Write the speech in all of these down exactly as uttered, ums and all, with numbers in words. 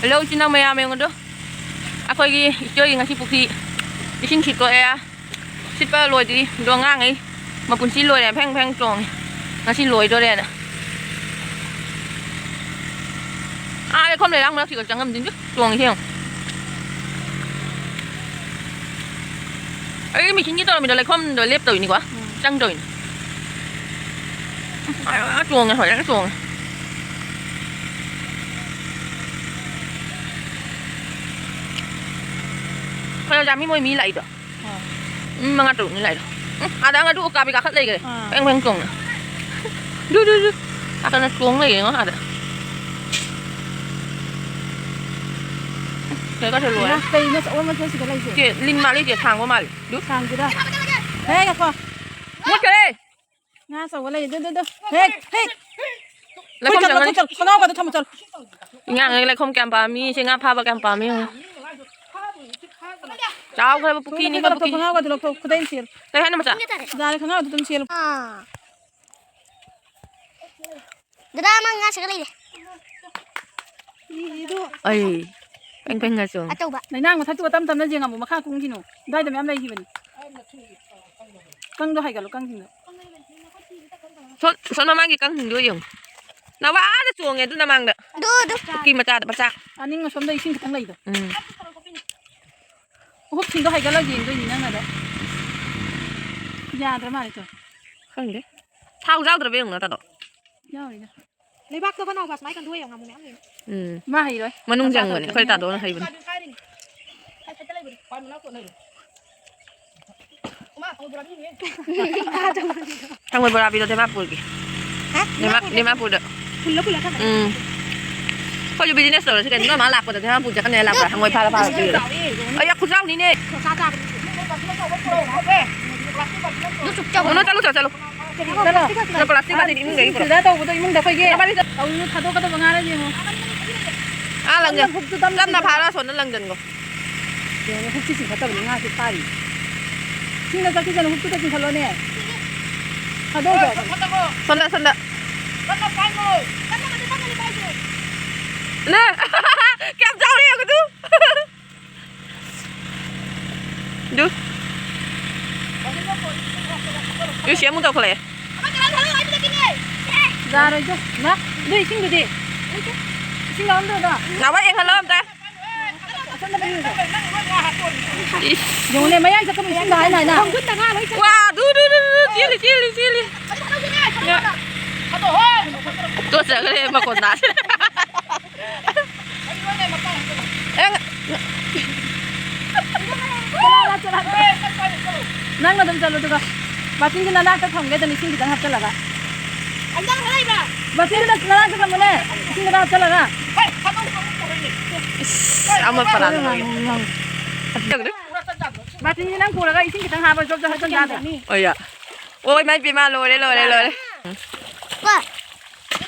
Hello, ꯏꯆꯤꯟ ꯏꯅꯥꯎ ꯃꯌꯥꯝ, ꯌꯦꯡꯉꯨꯗꯣ꯫ ꯑꯩꯈꯣꯏꯒꯤ ꯏꯆꯦꯒꯤ ꯉꯁꯤ ꯄꯨꯈ꯭ꯔꯤ ꯏꯁꯤꯡ ꯁꯤꯠꯇꯣꯛꯑꯦ꯫ ꯁꯤꯠꯄ ꯂꯣꯏꯗ꯭ꯔꯤ꯫ ꯑꯗꯣ ꯑꯉꯥꯡꯉꯩ ꯃꯄꯨꯟꯁꯤ ꯂꯣꯏꯔꯦ, ꯐꯦꯡ ꯐꯦꯡ ꯆꯣꯡꯉꯤ꯫ ꯉꯁꯤ ꯂꯣꯏꯗꯣꯔꯦꯅ꯫ ꯑꯥ, ꯂꯩꯈꯣꯝ ꯂꯩꯔꯥꯡ ꯃꯔꯛꯁꯤꯒ ꯆꯪꯉꯝꯗꯣꯏꯅꯤ꯫ ꯆꯣꯡꯉꯤꯁꯦ ꯌꯦꯡꯉꯨ꯫ ꯑꯩ ꯃꯦꯆꯤꯟꯒꯤ ꯇꯧꯔꯝꯃꯤꯗꯣ ꯂꯩꯈꯣꯝꯗꯣ ꯂꯦꯞꯇꯧꯔꯤꯅꯤꯀꯣ꯫ ꯎꯝ꯫ ꯆꯪꯗꯧꯔꯤꯅꯤ꯫ ꯑꯥ, ꯆꯣꯡꯉꯦ, ꯐꯖꯅ ꯆꯣꯡꯉꯦ꯫ ꯀꯩꯅꯣ, ꯖꯥꯃꯤ ꯃꯣꯏ ꯃꯤ ꯂꯥꯛꯏꯗꯣ? ꯑꯥ꯫ ꯃꯤ ꯃꯉꯥ ꯇꯔꯨꯛꯅꯤ ꯂꯥꯛꯏꯗꯣ꯫ ꯎꯝ, ꯑꯥꯗ ꯑꯉꯥꯡ ꯑꯗꯨ ꯎꯀꯥꯕꯤ ꯀꯥꯈꯠ ꯂꯩꯈ꯭ꯔꯦ꯫ ꯑꯥ꯫ ꯄꯦꯡ ꯄꯦꯡ ꯆꯣꯡꯅ꯫ ꯗꯨ, ꯗꯨ, ꯗꯨ꯫ ꯑꯥ ꯀꯟꯅ ꯆꯣꯡ ꯂꯩꯔꯦꯉꯣ ꯑꯥꯗ꯫ ꯀꯩꯅꯣ ꯇꯧꯁꯜꯂꯣ ꯍꯥꯏ꯫ ꯏꯃꯥ, ꯀꯩꯅꯣ ꯑꯆꯧꯕ ꯃꯊꯦꯜ ꯁꯤꯗ ꯂꯩꯁꯦ? ꯆꯦ, ꯂꯤꯟ ꯃꯥꯜꯂꯤ ꯆꯦ, ꯊꯥꯡꯕ ꯃꯥꯜꯂꯤ꯫ ꯗꯨ꯫ ꯊꯥꯡꯁꯤꯗ꯫ ꯍꯦ, ꯉꯥꯏꯈꯣ꯫ ꯃꯨꯠꯈꯔꯦ꯫ ꯉꯥ ꯑꯆꯧꯕ ꯂꯩ꯫ ꯗꯨ, ꯗꯨ, ꯗꯨ꯫ ꯍꯦ, ꯍꯦ꯫ ꯂꯩꯈꯣꯝ ꯐꯨꯔꯤꯠ ꯀꯗꯣ ꯆꯪꯒꯅꯤ꯫ ꯂꯧꯊꯣꯛꯆꯔꯣ, ꯈꯣꯡꯒ꯭ꯔꯥꯎ ꯀꯗꯣ ꯊꯝꯃꯨ ꯆꯠꯂꯣ꯫ ꯑꯉꯥꯡ ꯂꯩꯈꯣꯝ ꯀꯌꯥꯝ ꯄꯥꯝꯃꯤ, ꯁꯤ ꯉꯥ ꯐꯥꯕ ꯀꯌꯥꯝ ꯄꯥꯝꯃꯤ ꯌꯦꯡꯉꯨ꯫ ꯆꯥꯎꯈ꯭ꯔꯕ ꯄꯨꯈ꯭ꯔꯤꯅꯤ ꯐꯨꯔꯤꯠ ꯑꯩꯈꯣꯏ ꯂꯧꯊꯣꯛ, ꯄꯨꯈ꯭ꯔꯤ꯫ ꯈꯣꯡꯒ꯭ꯔꯥꯎ ꯀꯗꯣ ꯂꯧꯊꯣꯛ, ꯈꯨꯗꯩ ꯁꯦꯠꯂꯨ꯫ ꯀꯩ ꯍꯥꯏꯅꯣ ꯃꯆꯥ? ꯌꯥꯔꯦ, ꯈꯣꯡꯒ꯭ꯔꯥꯎꯗꯣ ꯑꯗꯨꯝ ꯁꯦꯠꯂꯨ꯫ ꯑꯥ꯫ ꯗꯗꯥ ꯑꯃ ꯉꯥ ꯁꯤꯒ ꯂꯩꯔꯦ꯫ ꯑꯩ ꯄꯦꯡ ꯄꯦꯡꯒ ꯆꯣꯡ꯫ ꯑꯆꯧꯕ꯫ ꯂꯩꯅꯥꯡ ꯃꯊꯛꯇꯨꯒ ꯇꯞ ꯇꯞꯅ ꯌꯦꯡꯉꯝꯃꯣ, ꯃꯈꯥ ꯀꯨꯝꯈꯤꯅꯨ꯫ ꯑꯗꯨꯋꯥꯏꯗ ꯃꯌꯥꯝ ꯂꯩꯈꯤꯕꯅꯤ꯫ ꯀꯪꯗꯣ ꯍꯥꯏꯒꯠꯂꯣ, ꯀꯪꯁꯤꯡꯗꯣ꯫ ꯁꯣꯝ, ꯁꯣꯝ ꯃꯃꯥꯡꯒꯤ ꯀꯪꯁꯤꯡꯗꯣ ꯌꯦꯡꯉꯨ꯫ ꯅꯋꯥꯗ ꯆꯣꯡꯉꯦ ꯑꯗꯨ ꯅꯃꯥꯡꯗ꯫ ꯑꯗꯨ, ꯑꯗꯨ꯫ ꯄꯨꯈ꯭ꯔꯤ ꯃꯆꯥꯗ ꯃꯆꯥ꯫ ꯑꯅꯤꯡ ꯑꯁꯣꯝꯗ ꯏꯁꯤꯡ ꯈꯤꯇꯪ ꯂꯩꯗꯣ꯫ ꯎꯝ꯫ ꯈꯣꯡꯎꯞꯁꯤꯡꯗꯣ ꯍꯥꯏꯒꯠꯂꯒ ꯌꯦꯡꯗꯣꯏꯅꯤ ꯅꯪꯅꯗꯣ꯫ ꯌꯥꯗ꯭ꯔ ꯃꯥꯜꯂꯦ ꯇꯣ꯫ ꯈꯪꯗꯦ꯫ ꯊꯥꯎ ꯌꯥꯎꯗ꯭ꯔꯕ ꯌꯦꯡꯉꯨ ꯅꯠꯇ꯭ꯔꯣ? ꯌꯥꯎꯔꯤꯗ꯫ ꯂꯩꯕꯥꯛꯇꯣ ꯀꯅꯥꯎ ꯕꯥꯁ ꯃꯥꯏ ꯀꯟꯗꯣꯛꯑ ꯌꯦꯡꯉꯣ ꯃꯌꯥꯝ ꯂꯩ꯫ ꯎꯝ꯫ ꯃꯥ ꯍꯩꯔꯣꯏ꯫ ꯃꯅꯨꯡ ꯃꯆꯥ ꯆꯪꯕꯅꯦ꯫ ꯇꯧꯔꯛꯀꯅꯤ꯫ ꯑꯩꯈꯣꯏ ꯇꯥꯗꯣꯅ ꯍꯩꯕꯅꯦ꯫ ꯍꯪꯉꯣꯏ ꯕꯣꯔꯥ ꯄꯤꯔꯣ ꯗꯤꯃꯥꯄꯨꯔꯒꯤ꯫ ꯍꯥ? ꯗꯤꯃꯥ-, ꯗꯤꯃꯥꯄꯨꯔꯗ꯫ ꯐꯨꯜꯂ ꯐꯨꯜꯂ ꯊꯝꯃꯦ꯫ ꯎꯝ꯫ ꯑꯩꯈꯣꯏꯁꯨ business ꯇꯧꯔꯁꯤ ꯀꯩꯅꯣ꯫ ꯅꯣꯏ ꯃꯥ ꯂꯥꯛꯄꯗ ꯗꯤꯃꯥꯄꯨꯔ ꯆꯠꯀꯅꯤ ꯍꯥꯏ ꯂꯥꯛꯄ꯭ꯔꯥ? ꯍꯪꯉꯣꯏ ꯐꯥꯔ ꯐꯥꯔ ꯄꯤꯔꯣ꯫ ꯑꯗꯨ ꯑꯩ ꯌꯥꯝ ꯈꯨꯆꯥꯎꯅꯤꯅꯦ꯫ ꯆꯥ ꯆꯥꯕꯅꯤ꯫ ꯑꯣ, ꯅꯣ, ꯆꯠꯂꯣ, ꯆꯠꯂꯣ, ꯆꯠꯂꯣ꯫ ꯆꯠꯂꯣ꯫ ꯅꯣꯏ plastic ꯕꯥꯇꯤꯟ ꯏꯃꯨꯡꯗ ꯏꯃꯨꯡꯗ꯫ ꯐꯤꯜꯇꯔ ꯇꯧꯕꯗꯣ ꯏꯃꯨꯡꯗ ꯑꯩꯈꯣꯏꯒꯤ꯫ ꯇꯧꯔꯤꯅꯣ ꯊꯥꯗꯣꯛꯀꯗꯕ ꯉꯥꯔ ꯌꯦꯡꯉꯣ꯫ ꯑꯥ, ꯂꯪꯖꯟ-, ꯇꯞꯅ ꯐꯥꯔ ꯑꯁꯣꯝꯗ ꯂꯪꯖꯟꯈꯣ꯫ ꯌꯦꯡꯉꯣ, ꯍꯨꯛꯁꯤ ꯆꯤꯡꯈꯠꯇꯕꯅꯤ ꯉꯥꯁꯦ ꯐꯥꯔꯤ꯫ ꯏꯁꯤꯡꯗ ꯆꯠꯈꯤꯁꯅꯨ, ꯍꯨꯛꯇꯨꯗ ꯆꯤꯡꯈꯠꯂꯣꯅꯦ꯫ ꯊꯥꯗꯣꯛꯈꯣ꯫ ꯁꯣꯝꯗ, ꯁꯣꯝꯗ꯫ ꯅꯦ! ꯁꯤ ꯑꯃꯨꯛ ꯇꯧꯈꯠꯂꯛꯑꯦ꯫ ꯌꯥꯔꯣꯏꯗ꯫ ꯅ, ꯑꯗꯨ ꯏꯁꯤꯡꯗꯨꯗꯤ? ꯏꯁꯤꯡ ꯌꯥꯎꯔꯝꯗ꯭ꯔꯣ ꯑꯗꯣ? ꯅꯥꯎꯕ, ꯌꯦꯡꯍꯜꯂꯣ ꯑꯝꯇ꯫ ꯏꯁ꯫ ꯌꯦꯡꯉꯨꯅꯦ, ꯃꯌꯥꯏ ꯆꯠꯀꯅꯨ, ꯏꯁꯤꯡꯗ ꯍꯥꯏꯅ ꯍꯥꯏꯅ꯫ ꯋꯥ, ꯗꯨ, ꯗꯨ, ꯗꯨ, ꯗꯨ, ꯆꯦꯜꯂꯤ, ꯆꯦꯜꯂꯤ, ꯆꯦꯜꯂꯤ꯫ ꯇꯣꯠꯆꯈ꯭ꯔꯦ ꯃꯈꯣꯟ ꯇꯥꯔꯦ꯫ ꯑꯦ, ꯉ-, ꯅꯪꯅ ꯑꯗꯨꯝ ꯆꯠꯂꯨ, ꯑꯗꯨꯒ ꯕꯥꯇꯤꯟꯒꯤ ꯅꯅꯥꯛꯇ ꯊꯝꯒꯦ, ꯑꯗꯨꯝ ꯏꯁꯤꯡ ꯈꯤꯇꯪ ꯍꯥꯞꯆꯜꯂꯒ꯫ ꯕꯥꯇꯤꯟꯗꯨ ꯅꯅꯥꯛꯇ ꯊꯝꯃꯨꯅꯦ, ꯏꯁꯤꯡ ꯈꯤꯇꯪ ꯍꯥꯞꯆꯜꯂꯒ꯫ ꯏꯁ, ꯑꯃ ꯄꯔꯥꯗ ꯂꯣꯏ꯫ ꯕꯥꯇꯤꯟꯁꯦ ꯅꯪ ꯄꯨꯔꯒ ꯏꯁꯤꯡ ꯈꯤꯇꯪ ꯍꯥꯞꯄ ꯖꯣꯕ ꯖꯣꯕ ꯍꯥꯞꯆꯟ ꯇꯥꯗ꯭ꯔꯣ? ꯑꯣꯏ, ꯌꯥ꯫ ꯑꯣꯏ, ꯃꯥꯏ ꯄꯦꯝꯃ, ꯂꯣꯏꯔꯦ, ꯂꯣꯏꯔꯦ, ꯂꯣꯏꯔꯦ꯫ ꯀꯣ꯫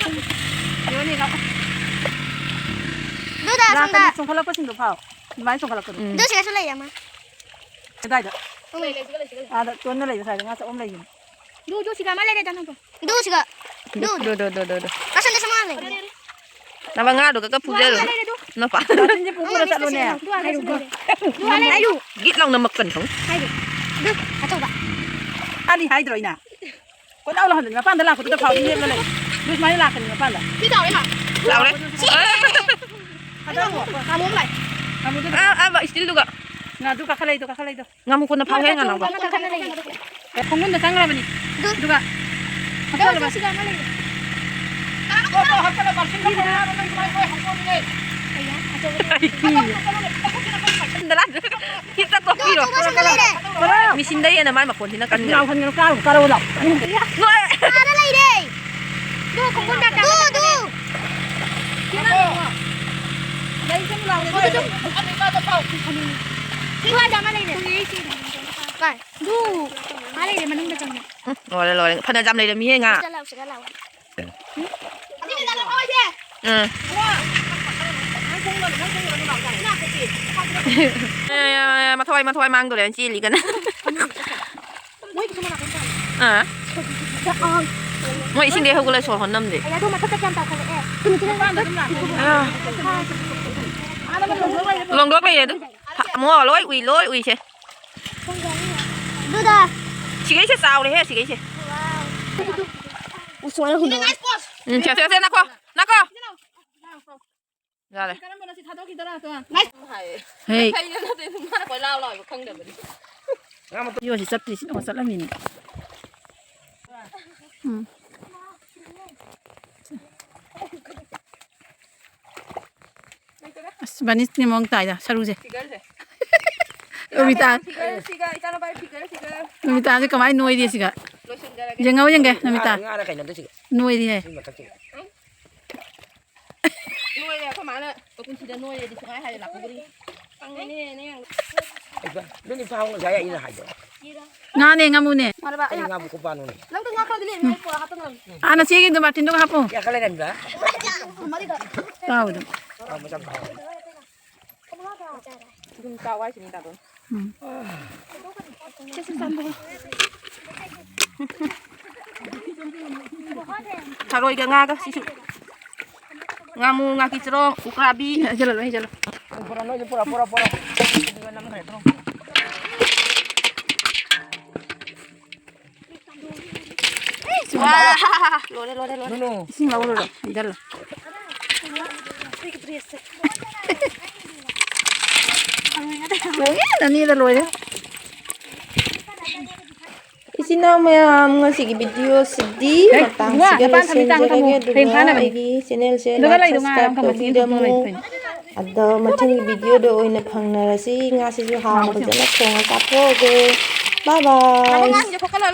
ꯌꯣꯅꯤ, ꯂꯥꯛꯑꯣ꯫ ꯑꯗꯨꯗ ꯂꯥꯛꯀꯅꯤ, ꯁꯣꯝꯗ꯫ ꯆꯣꯡꯈꯠꯂꯛꯄꯁꯤꯡꯗꯣ ꯐꯥꯎ꯫ ꯑꯗꯨꯃꯥꯏꯅ ꯆꯣꯡꯈꯠꯂꯛꯀꯅꯤ꯫ ꯎꯝ꯫ ꯑꯗꯨ ꯁꯤꯗꯁꯨ ꯂꯩ ꯑꯃ꯫ ꯀꯗꯥꯏꯗ? ꯎꯝ꯫ ꯑꯥꯗ ꯇꯣꯟꯅ ꯂꯩꯕ ꯁ꯭ꯋꯥꯏꯗ ꯉꯥ ꯆꯥꯛꯑꯝ ꯂꯩꯕꯅꯤ꯫ ꯗꯨ, ꯗꯨ, ꯁꯤꯗ ꯑꯃ ꯂꯩꯔꯦꯗ ꯅꯪꯗꯣ꯫ ꯗꯨ, ꯁꯤꯒ꯫ ꯗꯨ, ꯗꯨ꯫ ꯗꯨ, ꯗꯨ, ꯗꯨ, ꯗꯨ, ꯗꯨ꯫ ꯑꯁꯣꯝꯗꯁꯨ ꯑꯃ ꯂꯩ꯫ ꯅꯕ ꯉꯥꯗꯨ ꯈꯛ ꯐꯨꯖꯔꯨ꯫ ꯗꯨ, ꯑꯃ ꯂꯩꯔꯦ, ꯗꯨ꯫ ꯅꯄꯥ꯫ ꯕꯥꯇꯤꯟꯁꯦ ꯄꯨ ꯄꯨꯔ ꯆꯠꯂꯣꯅꯦ꯫ ꯗꯨ, ꯑꯗꯨꯁꯨ ꯂꯩꯔꯦ꯫ ꯗꯨ, ꯑꯃ ꯂꯩꯔꯦ, ꯗꯨ꯫ ꯒꯤꯠ ꯂꯥꯎꯅ ꯃꯛꯀꯟ ꯊꯣꯡ꯫ ꯍꯥꯏꯗꯤ꯫ ꯗꯨ, ꯑꯆꯧꯕ꯫ ꯑꯅꯤ ꯍꯥꯏꯗ꯭ꯔꯣ ꯑꯩꯅ? ꯀꯣꯏꯂꯥꯎ ꯂꯥꯎꯍꯟꯗꯅ ꯃꯄꯥꯟꯗ ꯂꯥꯛꯄꯗꯨꯗ ꯐꯥꯎꯗꯤ ꯂꯦꯞꯂ ꯂꯩ꯫ ꯂꯨꯁ ꯃꯥꯏꯅ ꯂꯥꯛꯀꯅꯤ ꯃꯄꯥꯟꯗ꯫ ꯁꯤ ꯆꯥꯎꯔꯦ, ꯃꯥ꯫ ꯆꯥꯎꯔꯦ꯫ ꯁꯤ꯫ ꯉꯥꯃꯨ ꯑꯃ ꯂꯥꯛꯑꯦ꯫ ꯉꯥꯃꯨꯗꯨ ꯑꯥ, ꯑꯥ, ꯏꯁꯇꯤꯜꯗꯨꯒ꯫ ꯉꯥꯗꯨ ꯀꯥꯈꯠꯂꯛꯏꯗꯣ, ꯀꯥꯈꯠꯂꯛꯏꯗꯣ꯫ ꯉꯥꯃꯨ ꯀꯣꯟꯅ ꯐꯥꯎ ꯍꯦ, ꯉꯥꯅꯥꯎꯕ꯫ ꯀꯥꯈꯠꯂꯛꯏꯗꯣ꯫ ꯑꯦ, ꯈꯣꯡꯒꯨꯟꯗ ꯆꯪꯈ꯭ꯔꯕꯅꯤ꯫ ꯑꯗꯨ꯫ ꯑꯗꯨꯒ ꯗꯣ, ꯗꯣ, ꯁꯤꯗ ꯑꯃ ꯂꯩꯔꯦ꯫ ꯍꯤꯠꯇ ꯇꯣꯛꯄꯤꯔꯣ꯫ ꯗꯣ, ꯑꯆꯧꯕ ꯁꯤꯗ ꯂꯩꯔꯦ꯫ ꯃꯤꯁꯤꯟꯗ ꯍꯦꯟꯅ ꯃꯥꯏ ꯃꯈꯣꯟꯁꯤꯅ ꯀꯟꯈ꯭ꯔꯦ꯫ ꯂꯥꯎꯍꯟꯒꯅꯨ, ꯀꯥꯔꯨ, ꯀꯥꯔꯨ ꯂꯥꯎ꯫ ꯅꯣꯏ꯫ ꯑꯥꯗ ꯂꯩꯔꯦ꯫ ꯗꯨ, ꯈꯣꯡꯒꯨꯟꯗ ꯗꯨ, ꯗꯨ꯫ ꯁꯤ ꯉꯥ ꯂꯩ, ꯁꯤ ꯉꯥ ꯂꯩ꯫ ꯁꯤ ꯉꯥ ꯑꯃ ꯂꯩꯔꯦ꯫ ꯀꯥꯏ? ꯗꯨ, ꯑꯥ ꯂꯩꯔꯦ, ꯃꯅꯨꯡꯗ ꯆꯪꯉꯦ꯫ ꯎꯝ, ꯂꯣꯏꯔꯦ, ꯂꯣꯏꯔꯦ꯫ ꯐꯅ ꯌꯥꯝ ꯂꯩꯔꯝꯃꯤꯍꯦ ꯉꯥ꯫ ꯁꯤꯗ ꯂꯥꯎ, ꯁꯤꯗ ꯂꯥꯎ꯫ ꯎꯝ꯫ ꯑꯦ, ꯃꯊꯋꯥꯏ, ꯃꯊꯋꯥꯏ ꯃꯥꯡꯗꯣꯔꯦ, ꯆꯦꯜꯂꯤ ꯀꯟꯅ꯫ ꯑꯥ꯫ ꯃꯣꯏ ꯏꯁꯤꯡꯗꯩ ꯍꯧꯒꯠꯂ ꯁꯣꯔ ꯍꯣꯟ ꯅꯝꯗꯦ꯫ ꯑꯗꯨ ꯃꯊꯛꯇ ꯀꯌꯥꯝ ꯇꯥꯈꯠꯂꯛꯑꯦ? ꯑꯥ꯫ ꯂꯣꯡꯗꯣꯛ ꯂꯩꯔꯦ ꯑꯗꯨ꯫ ꯑꯃꯨꯛ ꯂꯣꯏ ꯎꯏ, ꯂꯣꯏ ꯎꯏꯁꯦ꯫ ꯑꯗꯨꯗ꯫ ꯁꯤ ꯁꯤꯒꯩꯁꯦ ꯆꯥꯎꯔꯦꯍꯦ, ꯁꯤꯒꯩꯁꯦ꯫ ꯎꯁꯨ ꯃꯌꯥꯝ ꯍꯨꯟꯗꯣꯛꯑꯣ꯫ ꯎꯝ, ꯁꯦ, ꯁꯦ, ꯁꯦ, ꯅꯥꯈꯣ, ꯅꯥꯈꯣ꯫ ꯌꯥꯔꯦ꯫ ꯀꯔꯝꯕꯅꯣ ꯁꯤ ꯊꯥꯗꯣꯛꯈꯤꯗꯣꯔꯥ? ꯇꯣ꯫ ꯍꯦ꯫ ꯀꯩꯅꯣ ꯅꯠꯇꯦ, ꯃꯥꯅ ꯀꯣꯏ ꯂꯥꯎ ꯂꯥꯎꯔꯤꯕ ꯈꯪꯗꯕꯅꯤ꯫ ꯌꯣ, ꯁꯤ ꯆꯠꯇ꯭ꯔꯤ, ꯁꯤ ꯑꯃꯨꯛ ꯆꯠꯂꯝꯃꯤꯅꯦ꯫ ꯎꯝ꯫ ꯑꯁ, ꯕꯥꯅꯤꯁꯅꯤ ꯃꯑꯣꯡ ꯇꯥꯏꯗ, ꯁꯔꯨꯁꯦ꯫ ꯐꯤꯒꯔꯁꯦ꯫ ꯔꯣꯃꯤꯇꯥ꯫ ꯐꯤꯒꯔꯁꯤꯒ, ꯏꯆꯥꯅꯨꯄꯥꯒꯤ ꯐꯤꯒꯔꯁꯤꯒ꯫ ꯔꯣꯃꯤꯇꯥꯁꯦ ꯀꯃꯥꯏꯅ ꯅꯣꯏꯔꯤ ꯁꯤꯒ? ꯂꯣꯏꯁꯤꯟꯖꯔꯒꯦ꯫ ꯌꯦꯡꯉꯧ ꯌꯦꯡꯒꯦ, ꯔꯣꯃꯤꯇꯥ꯫ ꯉꯥꯅ, ꯉꯥꯅ ꯀꯩꯅꯣꯗ ꯁꯤꯒ꯫ ꯅꯣꯏꯔꯤ ꯍꯦ꯫ ꯁꯤ ꯃꯊꯛꯁꯤꯒ꯫ ꯅꯣꯏꯔꯦ, ꯑꯩꯈꯣꯏ ꯃꯥꯅ ꯃꯄꯨꯟꯁꯤꯗ ꯅꯣꯏꯔꯦꯗꯤ ꯁꯨꯡꯍꯥꯏ ꯍꯥꯏꯔꯦ ꯂꯥꯛꯄꯕꯨꯗꯤ꯫ ꯀꯪꯉꯦꯅꯦ, ꯅꯌꯥꯡ꯫ ꯏꯕ, ꯅꯪꯗꯤ ꯐꯥꯎ ꯉꯁꯥꯏ ꯑꯩꯅ ꯍꯥꯏꯗꯣ꯫ ꯉꯥꯅꯦ, ꯉꯥꯃꯨꯅꯦ꯫ ꯃꯥꯅꯕ, ꯑꯩ ꯑꯩꯅ ꯉꯥꯕꯨ ꯈꯨꯄꯥ ꯅꯣꯏꯅꯦ꯫ ꯅꯪꯗꯣ ꯉꯥ ꯈꯔꯗꯤ ꯂꯩꯔꯝꯃꯦ, ꯑꯩ ꯄꯨꯔꯛꯑ ꯍꯥꯞꯄ ꯉꯝꯗꯦ꯫ ꯑꯥ, ꯅꯆꯦꯒꯤꯗꯣ ꯕꯥꯇꯤꯟꯗꯨꯒ ꯍꯥꯞꯄꯣ꯫ ꯀꯌꯥ ꯈꯔ ꯂꯩꯔꯝꯃꯤꯕ? ꯃꯔꯤꯈꯛ꯫ ꯇꯥꯎꯗꯣ꯫ ꯑꯥ, ꯃꯆꯥ ꯃꯆꯥ꯫ ꯑꯗꯨꯝ ꯆꯥꯎ ꯍꯥꯏꯁꯤꯅꯤ ꯇꯥꯗꯣ꯫ ꯎꯝ꯫ ꯊꯔꯣꯏꯒ ꯉꯥꯒ ꯁꯤꯁꯨ꯫ ꯉꯥꯃꯨ, ꯉꯥꯀꯤ ꯆꯔꯣꯡ, ꯎꯀꯥꯕꯤ꯫ ꯍꯩꯖꯜꯂꯣ, ꯂꯣꯏ ꯍꯩꯖꯜꯂꯣ꯫ ꯄꯨꯔꯥ ꯅꯣꯏꯁꯨ ꯄꯨꯔꯥ, ꯄꯨꯔꯥ, ꯄꯨꯔꯥ꯫ ꯑꯗꯨꯒ ꯅꯝꯈ꯭ꯔꯦ, ꯄꯨꯔꯥ꯫ ꯋꯥ! ꯂꯣꯏꯔꯦ, ꯂꯣꯏꯔꯦ, ꯂꯣꯏꯔꯦ꯫ ꯅꯨꯅꯨ꯫ ꯏꯁꯤꯡ ꯂꯧꯔꯨꯔꯣ, ꯍꯩꯖꯜꯂꯣ꯫ ꯂꯣꯏꯔꯦ, ꯅꯅꯦꯗ ꯂꯣꯏꯔꯦ꯫ ꯏꯆꯤꯟ ꯏꯅꯥꯎ ꯃꯌꯥꯝ, ꯉꯁꯤꯒꯤ ꯚꯤꯗꯤꯑꯣꯁꯤꯗꯤ ꯍꯦ, ꯃꯇꯥꯡꯁꯤꯗ ꯏꯕꯨꯡꯉꯣ, ꯃꯄꯥꯟ ꯊꯝꯃꯤ ꯆꯥꯡ ꯂꯣꯏꯁꯤꯟꯖꯔꯒꯦ꯫ ꯊꯝꯃꯣ꯫ ꯑꯗꯨꯒ ꯍꯌꯦꯡ ꯐꯥꯅꯕꯅꯤ꯫ ꯑꯩꯒꯤ ꯆꯦꯅꯦꯜꯁꯦ ꯑꯗꯨꯒ like, ꯂꯩꯗꯣ ꯉꯥ ꯌꯥꯝ subscribe ꯀꯪꯕ ꯁꯤꯡꯖꯨ ꯊꯣꯡꯉ ꯇꯧꯕꯤꯔꯝꯃꯨ꯫ ꯂꯩ ꯀꯩꯅꯣ꯫ ꯑꯗꯣ ꯃꯊꯪꯒꯤ ꯚꯤꯗꯤꯑꯣꯗ ꯑꯣꯏꯅ ꯐꯪꯅꯔꯁꯤ꯫ ꯉꯥꯁꯤꯁꯨ ꯍꯥꯎꯅ ꯍꯥꯎꯕ ꯁꯦꯝ꯫ ꯐꯖꯅ ꯊꯣꯡꯉ ꯆꯥꯊꯣꯛꯑꯒꯦ꯫ Bye bye꯫ ꯉꯥꯡꯁꯦ ꯈꯣꯠꯀꯠꯂ